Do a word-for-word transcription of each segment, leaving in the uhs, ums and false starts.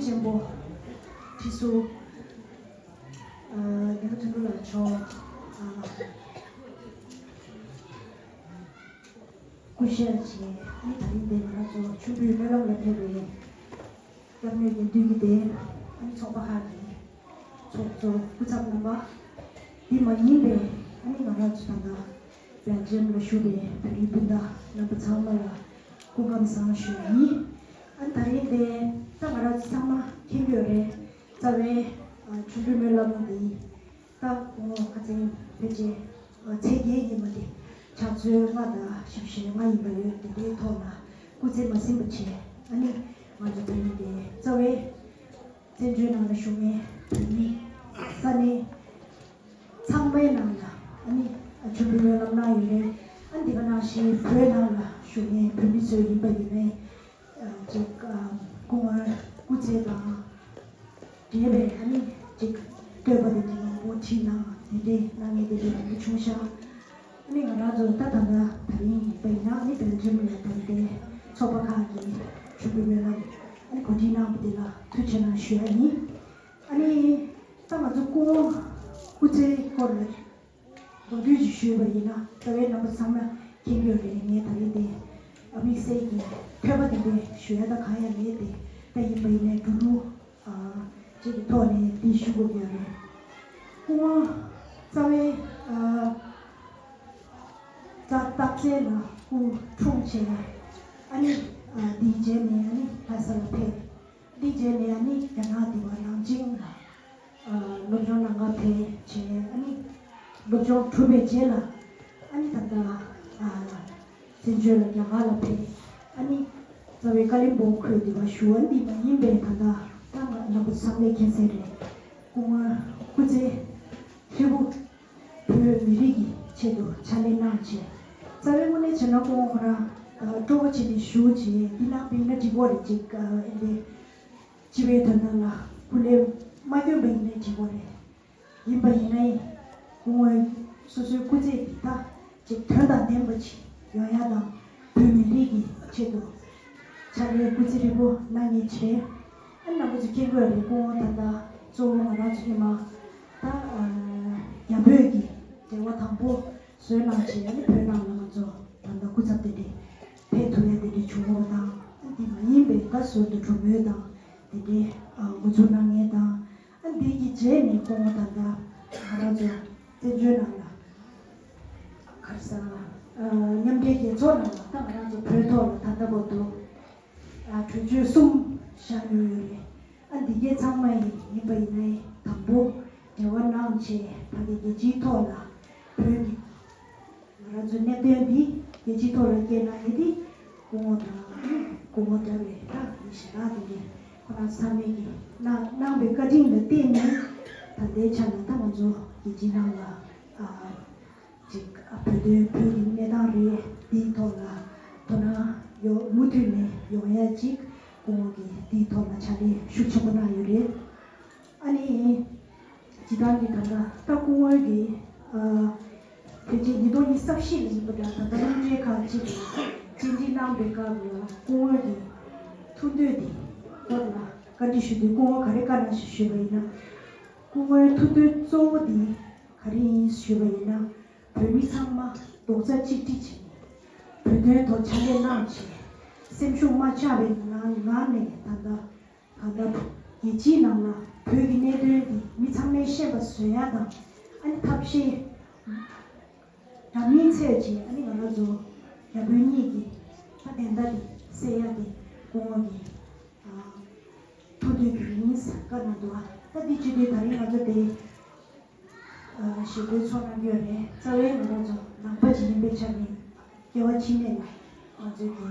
ཆེན་པོ། ཁྲི་ཟུར། ཨ། རྒྱལ་བ་དོན་གྲུབ་ལགས་མཆོག་ཨ། སྐུ་ཞབས་ཀྱིས་ཨ་ནི་ད་རིང་འདིར་ང་རང་ཚོ་མཆོད་འབུལ་སྨོན་ལམ་ལ་ཕེབས་པའི་སྐྱབས་གནས་དགེ་འདུན་གྱི་སྡེ། ཨ་ནི་ཚོགས་པ་ཁག་གི་ཚོགས་གཙོ་སྐུ་ཚབ་རྣམ་པ། འདི་མ་ཡིན་པའི་ཨ་ནི་ང་རང་ཚོ་ད་ལྟ་སྦེལ་ཇམ་ལ་བཞུགས་པའི་བོད་རིགས་སྤུན་ཟླ་རྣམ་པ་ཚང་མ་ལ་སྐུ་ཁམས་བཟང་ཞུ་བ་ཡིན། ཨ་ནི་ད་རིང་འདིར་ད་ང་རང་ཚོ་ཚང་མ་མཁྱེན་གྱི་ཡོད་རེད། རྩ་བའི་ཨ་མཆོད་འབུལ་སྨོན་ལམ་འདི། ད་ཁོང་ཁ་སང་ཕལ་ཆེར་ཚེས་བརྒྱད་ཉིན་མ་དེ་ཕྱག་ཚོད་ལྔ་དང་ཞེ་ལྔ་ཡིན་པ་ཡོད། དེ་འདྲའི་ཐོག་ལ་སྐུ་ཚེ་མ་ཟིན་པ་བྱས། ཨ་ནི་ང་ཚོ་བོད་མི་དེ་རྩ་བའི་བཙན་བྱོལ་ནང་ལ་བཞུགས་མཁན་བོད་མི་ས་གནས་ཚང་མའི་ནང་ལ་ཨ་ནི་མཆོད་འབུལ་སྨོན་ལམ་གནང་ཡོད་རེད། ཨ་ནི་དེ་ག་ནང་བཞིན་བོད་ནང་ལ་བཞུགས་མཁན་བོད་མི་ཚོ་ཡིན་པ་ཡིན་ནའི། ཅིག་སྐུ་ངོ་སྐུ་ཚེ་དང་འབྲེལ་བའི་ཨ་ནི་ཅིག་བསྟོད་པ་དེ་འདྲ་མང་པོ་བྲིས་གནང་། དེ་འདྲའི་གནང་མཁན་དེ་འདྲ་མང་པོ་བྱུང་ཤག་ཨ་ནི་ང་རང་ཚོ་ད་ད་ལྟ་ད་རིང་ཡིན་པ་ཡིན་ན། ཨ་ནི་བོད་ལྗོངས་ལ་ད་ལྟའི་ཚོགས་པ་ཁག་གིས་མཆོད་འབུལ་སྨོན་ལམ་ཨ་ནི་གོ་སྒྲིག་གནང་བ་དེ་ལ་ཐུགས་རྗེ་གནང་ཞུ་ཡ་ཡིན། ཨ་ནི་ད་ང་ཚོ་སྐུ་ངོ་སྐུ་ཚེའི་སྐོར་ལ་མདོར་བསྡུས་ཤིག་ཞུས་པ་ཡིན་ན། རྩ་བའི་རྣམ་པ་ཚང་མ་མཁྱེན་གྱི་ཡོད་རེད། ངས་ད་རེས་དེ་དམིགས་བསལ་གྱི་ཐོས་པ་དེ་འདྲ་ཞུ་ཡ་ད་གང་ཡང་མེད་དེ། ད་ཡིན་པ་ཡིན་ནའི་འགྲོ་ལུགས་ཨ་ཅིག་གི་ཐོག་ནས་འདི་ཞུ་དགོས་ཀྱི་ཡོད་རེད། སྐུ་ངོ་རྩ་བའི་ཨ་རྩ་སྟག་རྩེ་ལ་སྐུ་འཁྲུངས་བྱས། ཨ་ནི་ཨ་འདིའི་རྗེས་ནས་ཨ་ནི་ལྷ་ས་ལ་ཕེབས། འདི་རྗེས་ནས་ཨ་ནི་རྒྱ་ནག་དེ་བ་ནང་ཆེན་ལ་ཨ་སློབ་སྦྱོང་གནང་ག་ཕེབས་བྱས། ཨ་ནི་སློབ་སྦྱོང་གྲུབ་པའི་རྗེས་ལ་ཨ་ནི་ད་ལྟ་ཨ་བཙན་བྱོལ་ལ་རྒྱ་གར་ལ་ཕེབས། ཨ་ནི་རྩ་བའི་ཀ་ལིམ་པོང་ཁུལ་དེ་བ་བཞུགས། ཨ་འདི་མ་ཡིན་པའི་ད་ལྟ་ད་ང་རྣམ་པ་ཚང་མས་མཁྱེན་གསལ་རེད། སྐུ་ངོ་སྐུ་ཚེ་ཧྲིལ་པོ་བོད་མི་རིགས་ཀྱི་ཆེད་དུ་ཕྱག་ལས་གནང་བྱས། རྩ་བའི་དངོས་གནས་བྱས་ན་སྐུ་ངོ་ཁོ་རང་ཨ་སྤྲོ་པོ་བྱས་ནས་བཞུགས་བྱས། འདི་ནང་པའི་ན་འགྲིག་གོ་རེད། ཅིག་ཨ་ཨེ་འདི་སྤྱི་པའི་དོན་དག་ལ་སྐུ་ལས་མ་བསྐྱོན་པ་ཡིན་ནའི་འགྲིག་གོ་རེད། ཡིན་པ་ཡིན་ནའི་སྐུ་ངོ་སོ་སོའི་སྐུ་ཚེ་འདི་དག་ཅིག་དོན་དང་ལྡན་པ་ཅིག་ཡོང་ཡ་དང་། བོད་མི་རིགས་ཀྱི་ཆེད་དུ་ཕྱག་ལས་སྐུ་ཚེ་ཧྲིལ་པོ་གནང་མཁན་བྱས། ཨ་རྣམ་པ་ཚོ་མཁྱེན་གྱི་ཡོད་རེད། སྐུ་ངོ་ད་ལྟ་གཙོ་བོ་ང་རང་ཚོ་ཉི་མ་ད་ཨ་རྒྱ་བོད་ཀྱི་འབྲེལ་བ་དང་པོ་བཟོས་གནང་བྱས། ཨ་ནི་བོད་ནང་ལ་ང་ཚོ་ད་ལྟ་སྐུ་ཚབ་དེ་འདྲས་ཕེབས་ཐུབ་ཡ་དེ་འདྲས་བྱུང་བ་དང་། ཨ་འདི་མ་ཡིན་པའི་ད་ཟུར་དུ་གྲོས་མོལ་དང་དེ་འདྲས་ཨ་འགོ་འཛུགས་གནང་མཁན་དང་། ཨ་འདི་གི་རྗེས་ནས་སྐུ་ངོ་ད་ལྟ་ང་རང་ཚོ་བཙན་བྱོལ་ནང་ལ་ག་རེ་ཟེར་ན་ཨ་མཉམ་འབྲེལ་རྒྱལ་ཚོགས་ནང་ལ་ད་ང་རང་ཚོ་བོད་ཐོག་ལ་ད་ལྟ་བར་དུ་ཨ་གྲོས་ཆོད་གསུམ་བཞག་མྱོང་ཡོད་རེད། ཨ་འདི་གའི་ཚང་མ་ཡིན་ཡིན་པ་ཡིན་ནའི་དང་པོ་འབྲེལ་བ་གནང་བྱས། ད་ལྟ་རྒྱལ་སྤྱིའི་ཐོག་ལ་བོད་ཀྱི་ང་རང་ཚོའི་གནད་དོན་འདི་རྒྱལ་སྤྱིའི་ཐོག་ལ་སྐྱེལ་གནང་ཡོད་དེ། སྐུ་ངོ་དང་སྐུ་ངོ་འདྲ་བའི་ད་མི་གཞན་དག་དེ་འདྲས་ཁོ་རང་ཚང་མས་ཀྱི་གནང་གནང་བའི་བཀའ་དྲིན་ལ་བརྟེན་ནས་ད་ལྟའི་ཆ་ལ་ད་ང་ཚོ་རྒྱལ་སྤྱིའི་ནང་ལ་ཨ་ཅིག་ཨ་བོད་དོན་བོད་ཀྱི་གནས་སྟངས་རེད། འདིའི་ཐོག་ལ་དོ་སྣང་ཡོད་མུ་མཐུད་ནས་ཡོང་ཡ་ཅིག་སྐུ་ངོ་གིས་འདིའི་ཐོག་ལ་ཕྱག་ལས་ཤུགས་ཆེན་པོ་གནང་ཡོད་རེད། ཨ་ནི་སྤྱིར་བཏང་གི་ད་ལྟ་ད་སྐུ་ངོ་གིས་ཨ་ཕལ་ཆེར་ཉིས་སྟོང་ཉི་ཤུ་རྩ་བཞི་ལ་ཡིན་པ་འདྲ། ད་ལྟ་རླུང་འཕྲིན་ཁག་ཅིག་ལ་བཅར་འདྲི་གནང་པའི་སྐབས་ལ་སྐུ་ངོ་གི་ཐུགས་འདོད་དེ་སྐོར་ལ་བཀའ་འདྲི་ཞུ་དུས་སྐུ་ངོ་ག་རེ་བཀའ་གནང་ཞེས་ཞུས་པ་ཡིན་ན། སྐུ་ངོའི་ཐུགས་འདོད་གཙོ་བོ་དེ་ག་རེ་ཡིན་ཞུས་པ་ཡིན་ན། བོད་མི་ཚང་མ་རྡོག་རྩ་གཅིག་སྒྲིལ་བྱས་ནས་བོད་དོན་ཐོག་ཕྱག་ལས་གནང་བྱས། སེམས་ཤུགས་མ་ཆག་པའི་ངང་ངང་ནས་ད་ལྟ་ད་ལྟ་རྒྱལ་སྤྱིའི་ནང་ལ་བོད་ཀྱི་གནད་དོན་འདི་མི་ཚང་མས་ཤེས་པ་བཟོ་ཡ་དང་། ཨ་ནི་ཐབས་ཤེས་འདྲ་མིན་འཚོལ་བྱས། ཨ་ནི་ང་རང་ཚོ་རྒྱ་བོད་གཉིས་ཀྱི་ད་བདེན་མཐའ་འདི་སེལ་ཡ་དེ་སྐུ་ངོ་གི་ཨ་ཐུགས་འདོད་དེ་ཡིན་བཀའ་གནང་འདུག་ཨ་ད་འདི་བྱེད་དུས་ད་རིང་ང་ཚོ་དེ་ཨ་ཞེ་པོའི་ཚོར་གནང་གི་ཡོད་རེད། རྩ་བའི་ང་རང་ཚོ་ནང་པ་ཅིག་ཡིན་པའི་ཆ་ནས་སྐྱེ་བ་ཕྱི་མ་ལ་ང་ཚོས་ཀྱི་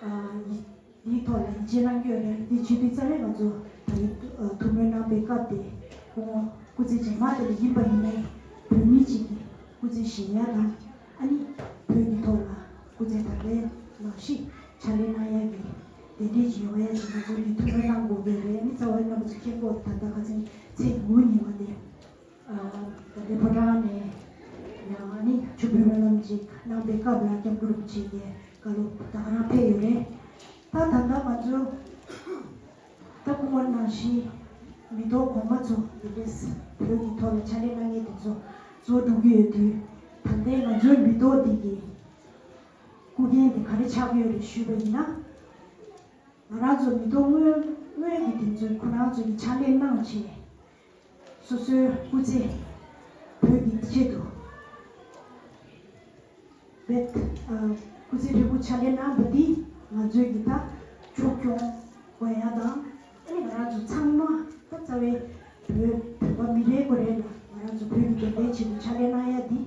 ཨ་ཡི་འདིའི་ཐོག་ལ་ཡིད་ཆེས་གནང་གི་ཡོད་རེད། འདི་བྱེད་དུས་རྩ་བའི་ང་ཚོ་ད་རེས་ཐུགས་སྨོན་གནང་པའི་སྐབས་དེ་སྐུ་ངོ་སྐུ་ཚེ་རྗེས་མ་དེ་ལ་ཡིན་པ་ཡིན་ནའི་བོད་མི་གཅིག་གི་སྐུ་ཚེ་ཞིག་ཡ་དང་། ཨ་ནི་བོད་ཀྱི་ཐོག་ལ་སྐུ་ཚེ་ད་ལྟའི་ནང་བཞིན་ཕྱག་ལས་གནང་ཡ་གི་དེ་འདྲའི་ཅིག་ཡོང་ཡ་ཅིག་ང་ཚོ་ནས་ཐུགས་སྨོན་གནང་དགོས་ཀྱི་རེད། ཨ་ནི་རྩ་བའི་རྣམ་པ་ཚོ་མཁྱེན་གྱི་ཡོད་རེད། ད་ལྟ་ཁ་སང་ཚེས་དགུ་ཉིན་མ་དེ། ད་ལྟའི་ཕོ་བྲང་ནས་ཡང་ནི་མཆོད་འབུལ་སྨོན་ལམ་ཅིག་གནང་པའི་སྐབས་ལ་སྐྱབས་མགོན་རིན་པོ་ཆེ་གིས་བཀའ་སློབ་ད་ག་རང་ཕེབས་ཡོད་རེད། ད་ད་ལྟ་ང་ཚོ་ ད་སྐུ་ངོ་ནང་བཞིན་མི་ཐོག་གོང་མ་ཚོ་འདི་འདྲས་བོད་ཀྱི་ཐོག་ལ་ཕྱག་ལས་གནང་མཁན་དེ་ཚོ་རྫོགས་འགྲོ་གི་ཡོད་དུས། ད་ལྟའི་ང་ཚོའི་མི་ཐོག་འདི་གི་སྐུ་འགན་དེ་ག་རེ་ཆགས་ཀྱི་ཡོད་རེད་ཞུས་པ་ཡིན་ན། ང་རང་ཚོ་མི་ཐོག་སྔོན་སྔོན་གྱི་དེ་ཚོས་ཁོ་རང་ཚོ་གི་ཕྱག་ལས་གནང་བྱས། སོ་སོའི་སྐུ་ཚེ་བོད་ཀྱི་ཆེད་དུ་བེད། ཨ། སྐུ་ཚེ་ཧྲིལ་པོ་ཕྱག་ལས་གནང་བ་འདི་ང་ཚོའི་གི་ད་ཕྱོགས་སྐྱོང་དགོས་ཡ་དང་། ཨ་ནི་ང་རང་ཚོ་ཚང་མ་ད་རྩ་བའི་བོད་བོད་པ་མི་རེ་ངོ་རེ་ལ་ང་རང་ཚོ་བོད་ཀྱི་བདེན་པའི་ཆེད་དུ་ཕྱག་ལས་གནང་ཡ་འདི་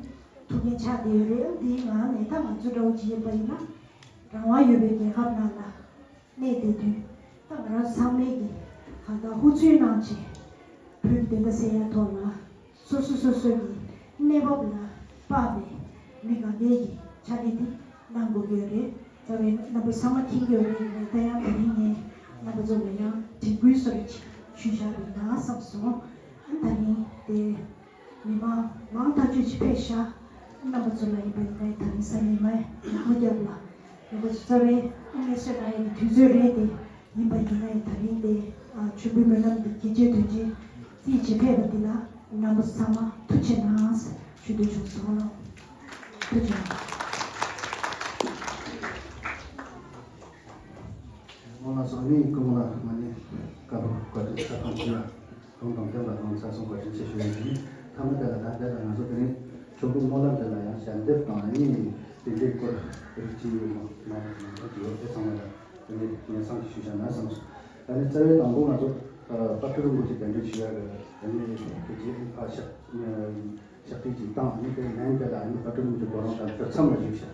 ཐུགས་འགན་ཆགས་བསྡད་ཡོད་རེད། འདིའི་ངང་ནས་ད་ང་ཚོ་འདྲ་བོ་ཅིག་ཡིན་པ་ཡིན་ན། རང་དབང་ཡོད་པའི་རྒྱལ་ཁབ་ནང་ལ་གནས་བསྡད་དུས། ད་ང་རང་ཚང་མས་ཀྱི་གང་ལྟར་ཧུར་བརྩོན་གནང་བྱས་བོད་ཀྱི་བདེན་པ་གསལ་ཡ་ཐོག་ལ་སོ་སོ་སོ་སོ་གི་གནས་བབ་ལ་དཔག་པའི་མི་གང་གའི་གི་ཕྱག་ལས་འདི་གནང་དགོས་ཀྱི་ཡོད་རེད། རྩ་བའི་རྣམ་པ་ཚང་མ་མཁྱེན་གྱི་ཡོད་རེད། ཡིན་ནའི་ད་ཡང་དེ་རིང་ངས་རྣམ་པ་ཚོ་ལ་ཡང་དྲན་སྐུལ་བཟོ་འདྲ་ཅིག་ཞུས་བཞག་པ་ཡིན་ན་བསམ་སོང་། ཨ། ད་རིང་དེ། མི་མང་མང་ཐག་ཆོད་ཅིག་ཕེབས་ཤག་རྣམ་པ་ཚོ་ལ་ཡིན་པ་ཡིན་ནའི་ད་རིང་སང་ཉིན་མའི་ཉི་མ་རྒྱབ་ལ་རྣམ་པ་ཚོ་རྩ་བའི་དངོས་སུ་ན་ཡང་དུས་ཚོད་རེད་དེ། ཡིན་པ་ཡིན་ནའི་ད་རིང་དེ། ཨ། མཆོད་འབུལ་སྨོན་ལམ་འདི་གལ་ཆེ་དོན་ཆེ་རྩིས་བྱེད་ཕེབས་པ་འདི་ལ་རྣམ་པ་ཚོ་ཚང་མ་ཐུགས་རྗེ་གནང་ཞུ་འདོད་བྱུང་སོང་། ཐུགས་རྗེ་གནང་། སྔོན་ལ་སོང་ནས་སྐུ་ངོ་ལ་མ་ནས་བཀའ་སློབ་བཀའ་དྲིན་ཆ་ཚང་ཞུ་ལ། གང་དང་བསྟན་པ་དང་ཚ་སོང་བ་དྲིན་ཆེ་ཞུ་ཡ་ཡིན། ཐ་མ་དེ་ལ་ད་ལྟ་ལ་ང་ཚོ་དེ་རིང་ཆོས་སྐུ་སྨོན་ལམ་དེ་ལ་ཡང་ཞལ་འདེབས་དང་ཨ་ནི་དེ་འདྲའི་སྐོར་རིགས་གཅིག་ཡོད་མ་མ་རེད། ང་ཚོ་དེ་ཡོད་དེ་ཚང་མ་ལ་དེ་ནས་ཉན་བསམ་གྱི་ཞུ་བྱ་ན་བསམ་སོང་། ཨ་ནི་རྩ་བའི་དང་པོ་ང་ཚོ་དཔལ་སྤྲུལ་རིན་པོ་ཆེ་གདན་འདྲེན་ཞུ་ཡ་གི་ཨ་ནི་དེ་རྗེས་ཨ་ཕ་ཤག་ཤག་དྲིལ་གཅིག་བཏང་། ཨ་ནི་དེ་ལན་དེ་ལ་ཨ་ནི་དཔལ་སྤྲུལ་རིན་པོ་ཆེ་གོ་རང་དང་དེ་མཚམས་ལ་བཞུགས་ཤག་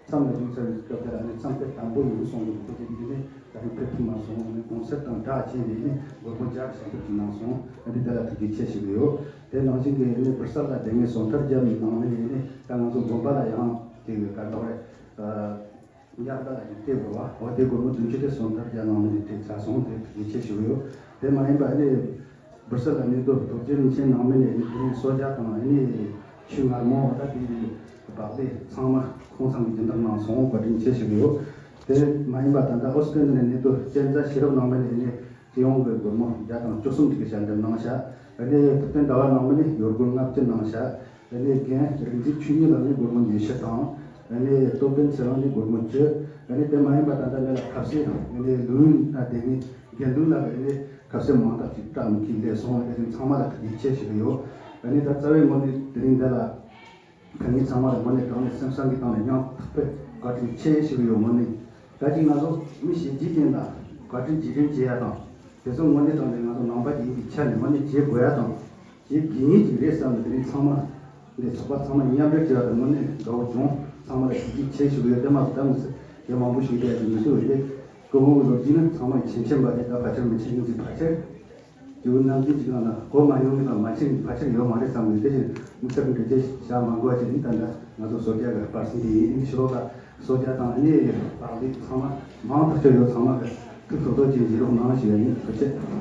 མཚམས་ལ་བཞུགས་ཚར་བའི་སྐབས་དེ་ལ་ནི་མཚམས་དེ་དང་པོ་ཡིན་གསུངས་འདུག་ཁོ་ཚོ་འདི་ནི་ད་རིང་ཕེབས་ཐུབ་མ་སོང་། ནི་གུང་སེང་དང་སྦྲགས་བྱས་ནས་ནི་སྒོར་མོ་བརྒྱ་ཞལ་འདེབས་ཀྱི་གནང་སོང་། འདི་དེ་ལ་ཐུགས་རྗེ་ཆེ་ཞུ་གི་ཡོད། དེ་ནང་བཞིན་གྱི་ནི་བུ་གསར་ལ་དེ་ངས་ཟོན་ཐར་བརྒྱབ་ནས་གནང་ནས་ནི་ད་ང་ཚོ་དགོན་པ་ལ་ཡང་དེ་གི་གར་འདོགས་རེད། ཉག་ད་ལ་ཡང་སྟེར་དགོས་པ། འོ་དེ་སྒོར་མོ་བདུན་ཅུ་དེ་ཟོན་ཐར་བརྒྱབ་གནང་ནས་དེ་ཚར་སོང་། དེ་ཐུགས་རྗེ་ཆེ་ཞུ་གི་ཡོད། དེ་མ་ཡིན་པ་ནི། བུ་གསར་ལ་གནས་སྡོད་རྡོ་རྗེ་རིན་ཆེན་ནང་མི་ནས་ནི་དེ་རིང་གསོལ་ཇ་དང་ཨ་ནི་ཆུ་མངར་མོ་ད་དེ་བག་ལེབ་ཚང་མ་ཁོང་ཚང་གི་སྦྱིན་བདག་གནང་སོང་། བཀའ་དྲིན་ཆེ་ཞུ་གི་ཡོད། དེ་མ་ཡིན་པ་ད་ལྟ་ཨོ་སི་ཀྲི་ལི་ཡ་ནས་གནས་སྡོད་གཅན་ཚ་ཤེས་རབ་ནང་མི་ནས་ནི་སྤྱི་ཡོངས་ཀྱི་སྒོར་མོ་བརྒྱ་དང་བཅུ་གསུམ་ཅིག་གི་ཞལ་འདེབས་གནང་ཤག་ཨ་ནི་ཐུབ་བསྟན་ཟླ་བ་ནང་མི་ནས་ཡོ་སྒོར་ལྔ་བཅུ་གནང་ཤག་ཨ་ནི་རྒན་རིག་འཛིན་ཆོས་ཉིད་ལགས་ནས་སྒོར་མོ་ཉི་ཤུ་དང་། ཨ་ནི་སྟོབས་ལྡན་ཚེ་རིང་ནས་སྒོར་མོ་བཅུ། ཨ་ནི་དེ་མ་ཡིན་པ་ད་ལྟ་ངེད་ལ་ཁ་ཟས་ཨ་ནི་ལུས་ན་དེ་ནི་དགེ་འདུན་ལ་ཨ་ནི་ཁ་ཟས་མང་དག་ཅིག་སྤྲད་མི་ཁྱི་ལས་སོང་། དེ་རིང་ཚང་མ་ལ་ཐུགས་རྗེ་ཆེ་ཞུ་གི་ཡོད། ཨ་ནི་ད་རྩ་བའི་ངོས་ནས་དེ་རིང་འདི་ལ་ཁ་ངེད་ཚང་མ་ལ་ངོས་ནས་དྲང་ནས་སེམས་བསམ་གྱི་སྟེང་ནས་སྙིང་ཐག་པའི་བཀའ་དྲིན་ཆེ་ཞུ་གི་ཡོད། ངོས་ནས་ད་ཅིག་ང་ཚོ་མི་གཞན་གྱི་རྐྱེན་ལ་བཀའ་དྲིན་རྗེས་དྲན་བྱེད་ཡ་དང་། དེ་ཚོ་དངོས་གནས་དྲང་གནས་ང་ཚོ་ནང་པ་ཅིག་ཡིན་པའི་ཆ་ནས་དངོས་གནས་བྱེད་དགོས་ཡ་དང་། བྱེད་དགོས་ངེས་ཅིག་རེད་བསམ་ནས་དེ་རིང་ཚང་མ་འདི་ཚོགས་པ་ཚང་མ་མཉམ་འབྲེལ་བྱས་པ་དང་དངོས་གནས་དགའ་བོ་བྱུང་། ཚང་མ་ལ་ཐུགས་རྗེ་ཆེ་ཞུ་གི་ཡོད། དེ་མ་གཏོགས་ད་མི་ཚེ་ཡང་མང་པོ་ཞིག་བསྡད་ཡ་དེ་མི་འདུག་བས་ཏེ། སྐུ་ངོ་གི་ལོ་རྒྱུས་ནི་ཚང་མ་ཡི་ཆེན་ཆེན་པ་རེད། ད་ཕལ་ཆེར་མི་ཆེན་ཉུང་ཅིག་ཕལ་ཆེར་རྒྱུ་ནམ་རྒྱུན་ཅིག་ནང་ན་གོ་མ་མྱོང་གི་དང་མ་ཆེན་ཕལ་ཆེར་ཡོད་མ་རེད་བསམ་གི། དེ་བཞིན་དམིགས་བསལ་གྱི་འགྲེལ་བརྗོད་བྱ་མ་དགོས་པ་ཅིག་ནི་ད་ལྟ་ང་ཚོ་བཟོ་རྒྱག་གི་པར་སིན་དེ་ཡིན་ཞོག་ག་གསོལ་ཇ་དང་ཨ་ནི་བག་ལེབ་ཚང་མ་མང་ཐག་ཆོད་ཡོད། ཚང་མ་གི་ཐུགས་ཐུགས་རྗེ་ཆེ་རོགས་གནང་ཞུ་ཡ་ཡིན། ཐུགས་རྗེ་ཆེ།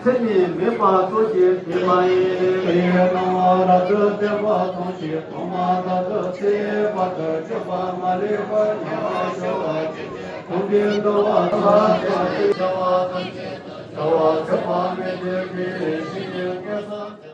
ཚད་མས་མེད་པ་རྟོགས་ཀྱི་དེ་མ་ཡིན། དེ་ཡི་སྣང་བ་རབ་ཏུ་བརྟན་པ་དང་། ཐོག་མ་རབ་ཏུ་ཚེ་བར་དུ་གཅོད་པ་མ་ལུས་པར་ཉེ་བར་ཞི་བ་ཇི་སྙེད་མཐོང་གིས་འདུལ་བ་ལ་ལྟོས་ཏེ་བྱ་བ་ཐམས་ཅད་དུ་བྱ་བ་གྲུབ་པ་མེད་དེ། དེ་བཞིན་གཤེགས་པའི་སངས་